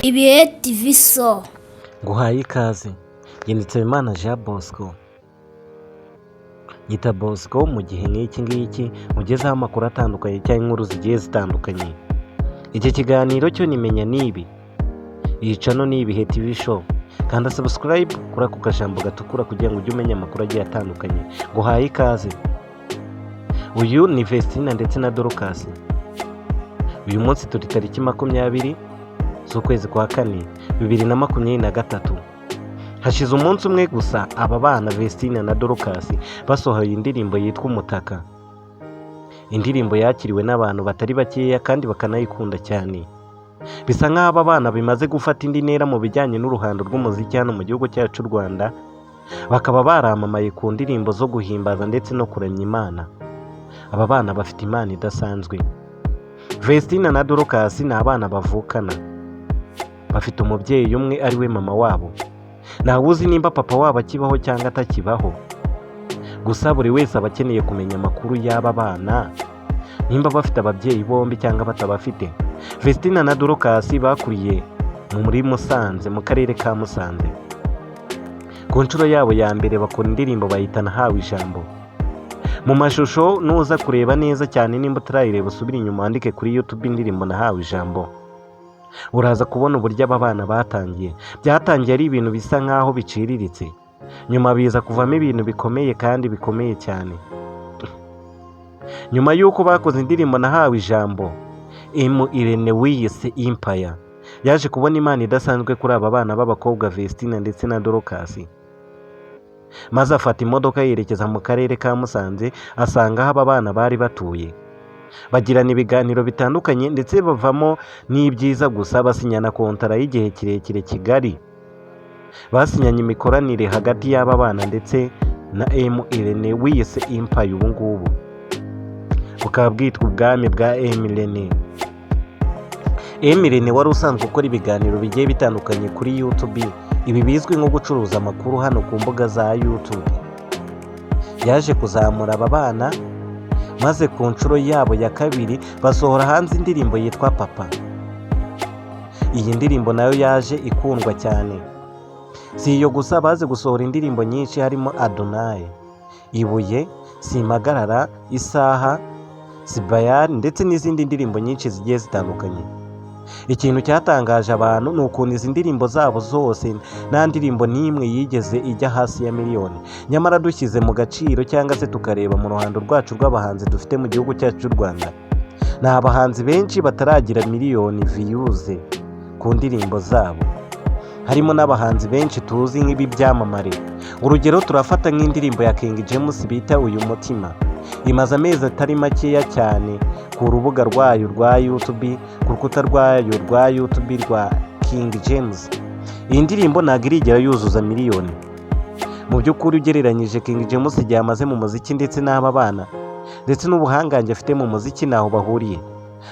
Ibihe TV Show. Nguhaye ikaze, njye Nsabimana Jean Bosco, nyita Bosco mu gihe nk'iki ngiki mugezeho amakuru atandukanye cyangwa inkuru zigiye zitandukanye. Iki kiganiro cyo nimenya n'ibi, iyi channel ni Ibihe TV Show. Kanda subscribe kuri ako kajambo gatukura kugira ngo ujye umenya amakuru agiye atandukanye. Nguhaye ikaze. Uyu ni Vestina ndetse na Dorcas. Uyu munsi turi tariki 20 z'ukwezi kwa kane 2023. Hashize umunsi umwe gusa aba bana Vestina na Dorcas basohoye indirimbo yitwa Umutaka. Indirimbo yakiriwe n'abantu batari bakeya kandi bakanayikunda cyane. Bisa nk'aho aba bana bimaze gufata indi ntera mu bijyanye n'uruhando rw'umuziki hano mu gihugu cyacu cy'u Rwanda, bakaba baramamaye ku ndirimbo zo guhimbaza ndetse no kuramya Imana. Aba bana bafite impano idasanzwe. Vestina na Dorcas ni abana bavukana. Bafite umubyeyi umwe, ari we mama wabo. Ntawe uzi nimba papa wabo akibaho cyangwa atakibaho. Gusa buri wese aba akeneye kumenya amakuru y'aba bana, nimba bafite ababyeyi bombi cyangwa batabafite. Vestina na Dorcas bakuriye muri Musanze, mu karere ka Musanze. Ku nshuro yabo ya mbere bakora indirimbo bayita Nahawe Ijambo. Mu mashusho nuza kureba neza cyane, nimba utarayireba usubire inyuma wandike kuri YouTube indirimbo Nahawe Ijambo. Uraza kubona uburyo aba bana batangiye. Byatangiye ari ibintu bisa nk'aho biciriritse. Nyuma biza kuvamo ibintu bikomeye kandi bikomeye cyane. Nyuma y'uko bakoze indirimbo Nahawe Ijambo, M Irene wiyise Empire yaje kubona impano idasanzwe kuri aba bana b'abakobwa Vestina ndetse na Dorcas. Maze afata imodoka yerekeza mu karere ka Musanze, asanga aho aba bana bari batuye. Bagirana ibiganiro bitandukanye ndetse bavamo n'ibyiza gusa, basinyana kontara y'igihe kirekire Kigali. Basinyanye imikoranire hagati y'aba bana ndetse na M Irene wiyise Empire, ubu ngubu bukaba bwitwa ubwami bwa M Irene. M Irene wari usanzwe ukora ibiganiro bigiye bitandukanye kuri YouTube, ibi bizwi nko gucuruza amakuru hano ku mbuga za YouTube, yaje kuzamura aba bana, maze ku nshuro yabo ya kabiri basohora hanze indirimbo yitwa Papa. Iyi ndirimbo nayo yaje ikundwa cyane. Si iyo gusa, baze gusohora indirimbo nyinshi harimo Adonayi, Ibuye, Simpagarara, Isaha, Sibayani ndetse n'izindi ndirimbo nyinshi zigiye zitandukanye. Ikintu cyatangaje abantu ni ukuntu izi ndirimbo zabo zose nta ndirimbo n'imwe yigeze ijya hasi ya miliyoni. Nyamara dushyize mu gaciro cyangwa se tukareba mu ruhando rwacu rw'abahanzi dufite mu gihugu cyacu cy'u Rwanda, ni abahanzi benshi bataragira miliyoni views ku ndirimbo zabo. Harimo n'abahanzi benshi tuzi nk'ibi byamamare. Urugero, turafata nk'indirimbo ya King James bita Uyu Mutima, imaze amezi atari makeya cyane ku rubuga rwayo rwa YouTube, ku rukuta rwayo rwa YouTube rwa King James. Iyi ndirimbo ntabwo irigera yuzuza miliyoni. Mu by'ukuri, ugereranyije King James igihe amaze mu muziki ndetse n'aba bana ndetse n'ubuhangange afite mu muziki, ntaho bahuriye,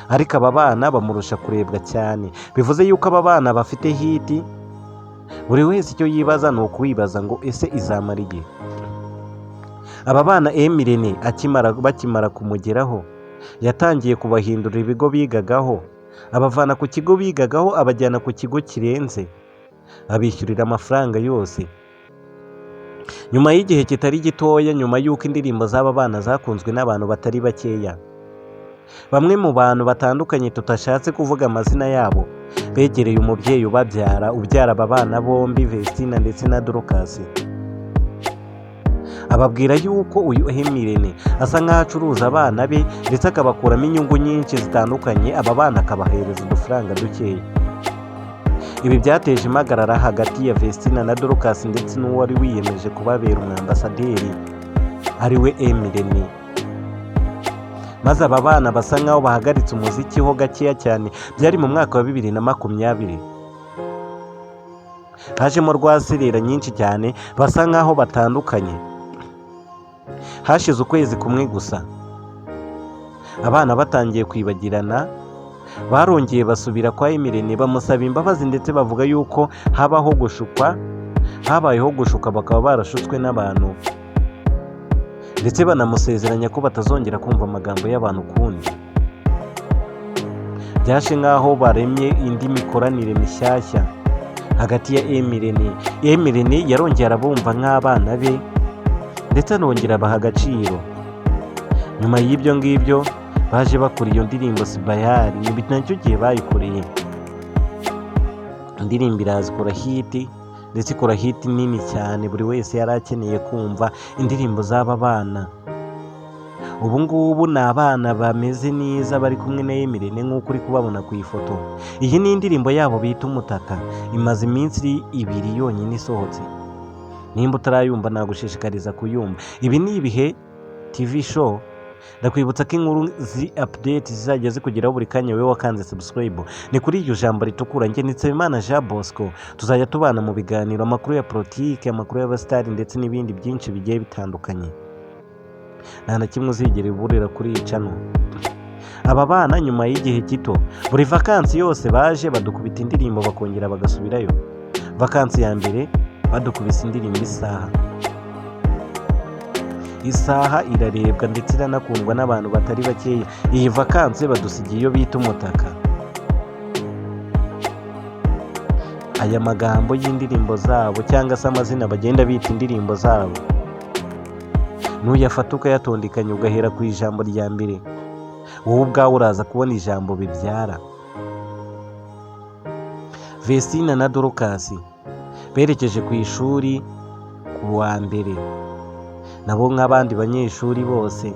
ariko aba bana bamurusha kurebwa cyane. Bivuze yuko aba bana bafite hit. Buri wese icyo yibaza ni ukwibaza ngo: ese izamara igihe? Aba bana M Irene akimara bakimara kumugeraho, yatangiye kubahindurira ibigo bigagaho, abavana ku kigo bigagaho abajyana ku kigo kirenze, abishyurira amafaranga yose. Nyuma y'igihe kitari gitoya, nyuma y'uko indirimbo z'aba bana zakunzwe n'abantu batari bakeya, bamwe mu bantu batandukanye tutashatse kuvuga amazina yabo begereye umubyeyi ubabyara, ubyara aba bana bombi Vestina ndetse na Dorcas, ababwira yuko uyu M Irene asa nk'aho acuruza abana be ndetse akabakuramo inyungu nyinshi zitandukanye, aba bana akabahereza udufaranga dukeya. Ibi byateje impagarara hagati ya Vestina na Dorcas ndetse n'uwari wiyemeje kubabera umwambasaderi, ari we M Irene, maze aba bana basa nk'aho bahagaritse umuziki ho gakeya cyane. Byari mu mwaka wa 2020, hajemo rwaserera nyinshi cyane, basa nk'aho batandukanye. Hashize ukwezi kumwe gusa abana batangiye kwibagirana, barongeye basubira kwa M Irene, bamusaba imbabazi ndetse bavuga yuko habaho gushukwa, habayeho gushuka, bakaba barashutswe n'abantu, ndetse banamusezeranya ko batazongera kumva amagambo y'abantu ukundi. Byaje nk'aho baremye indi mikoranire mishyashya hagati ya M Irene. M Irene yarongeye arabumva nk'abana be, ndetse anongera abaha agaciro. Nyuma y'ibyo ngibyo baje bakora iyo ndirimbo Sibayari, ni nacyo gihe bayikoreye. Indirimbo iraza ikora hit, ndetse ikora hit nini cyane. Buri wese yari akeneye kumva indirimbo z'aba bana. Ubu ngubu ni abana bameze neza, bari kumwe na M Irene nk'uko uri kubabona ku ifoto. Iyi ni indirimbo yabo bita Umutaka, imaze iminsi 2 yonyine isohotse. Nimba utarayumva, nagushishikariza kuyumva. Ibi ni Ibihe TV Show. Ndakwibutsa ko inkuru zi update zizajya zikugeraho buri kanya wowe wakanze subscribe. Ni kuri iryo jambo ritukura. Njye Nsabimana Jean Bosco, tuzajya tubana mu biganiro, amakuru ya politiki, amakuru y'abasitari, ndetse n'ibindi byinshi bigiye bitandukanye. Nta na kimwe uzigera uburira kuri iyi channel. Aba bana nyuma y'igihe gito, buri vakansi yose baje badukubita indirimbo, bakongera bagasubirayo. Vakansi ya mbere badukubise indirimbo Isaha. Isaha irarebwa ndetse iranakundwa n'abantu batari bakeya. Iyi vakansi badusigiye iyo bita Umutaka. Aya magambo y'indirimbo zabo, cyangwa se amazina bagenda bita indirimbo zabo, nuyafata ukayatondekanya, ugahera ku ijambo rya mbere, wowe ubwawe uraza kubona ijambo bibyara. Vestina na Dorcas berekeje ku ishuri ku wa mbere. Nabo nk'abandi banyeshuri bose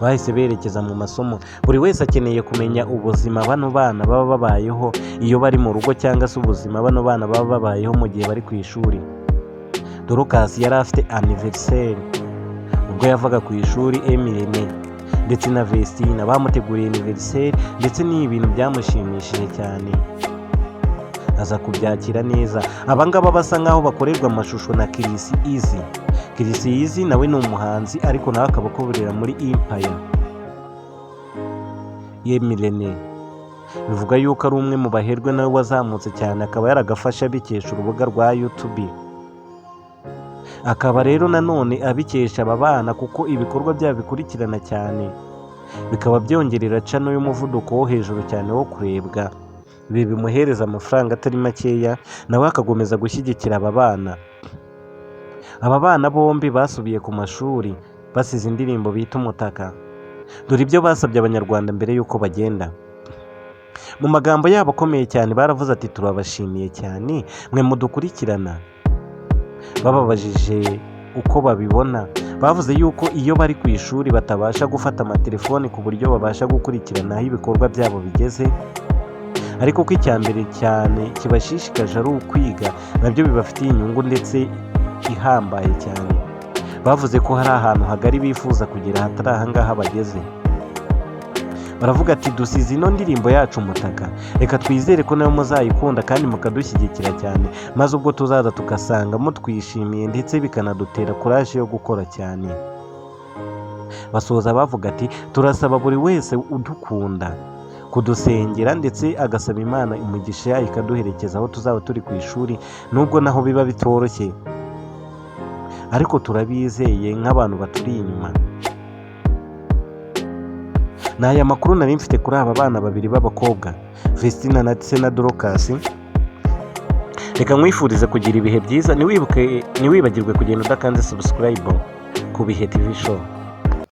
bahise berekeza mu masomo. Buri wese akeneye kumenya ubuzima bano bana baba babayeho iyo bari mu rugo, cyangwa se ubuzima bano bana baba babayeho mu gihe bari ku ishuri. Dorcas yari afite anniversaire. Ubwo yavaga ku ishuri, M Irene ndetse na Vestina bamuteguriye anniversaire, ndetse ni ibintu byamushimishije cyane, aza kubyakira neza. Abangaba basa nkaho bakorerwa amashusho na Chriss Eazy. Chriss Eazy nawe ni umuhanzi, ariko nawe akaba akorera muri Empire. M Irene bivuga yuko ari umwe mu baherwe nawe wazamutse cyane, akaba yaragafashe abikesha urubuga rwa YouTube, akaba rero nanone abikesha aba bana, kuko ibikorwa byabo bikurikirana cyane, bikaba byongerera channel y'umuvuduko wo hejuru cyane wo kurebwa. Ibi bimuhereza amafaranga atari makeya, nawe akakomeza gushyigikira aba bana. Aba bana bombi basubiye ku mashuri basize indirimbo bita Umutaka. Dore ibyo basabye Abanyarwanda mbere y'uko bagenda. Mu magambo yabo akomeye cyane baravuze ati: "Turabashimiye cyane mwe mudukurikirana." Bababajije uko babibona, bavuze yuko iyo bari ku ishuri batabasha gufata amatelefoni ku buryo babasha gukurikirana aho ibikorwa byabo bigeze, ariko ko icya mbere cyane kibashishikaje ari ukwiga, nabyo bibafitiye inyungu ndetse ihambaye cyane. Bavuze ko hari ahantu hagari bifuza kugera hatari ahangaha bageze. Baravuga ati: "Dusize ino ndirimbo yacu Umutaka, reka twizere ko nayo muzayikunda kandi mukadushyigikira cyane, maze ubwo tuzaza tugasanga mutwishimiye, ndetse bikanadutera courage yo gukora cyane." Basoza bavuga ati: "Turasaba buri wese udukunda kudusengera, ndetse agasaba Imana umugisha yayo ikaduherekeza aho tuzaba turi ku ishuri, nubwo naho biba bitoroshye, ariko turabizeye nk'abantu baturi inyuma." Ni aya makuru nari mfite kuri aba bana babiri b'abakobwa, Vestina ndetse na Dorcas. Reka nkwifurize kugira ibihe byiza. Ntiwibagirwe kugenda udakanze subscribe ku Bihe TV Show.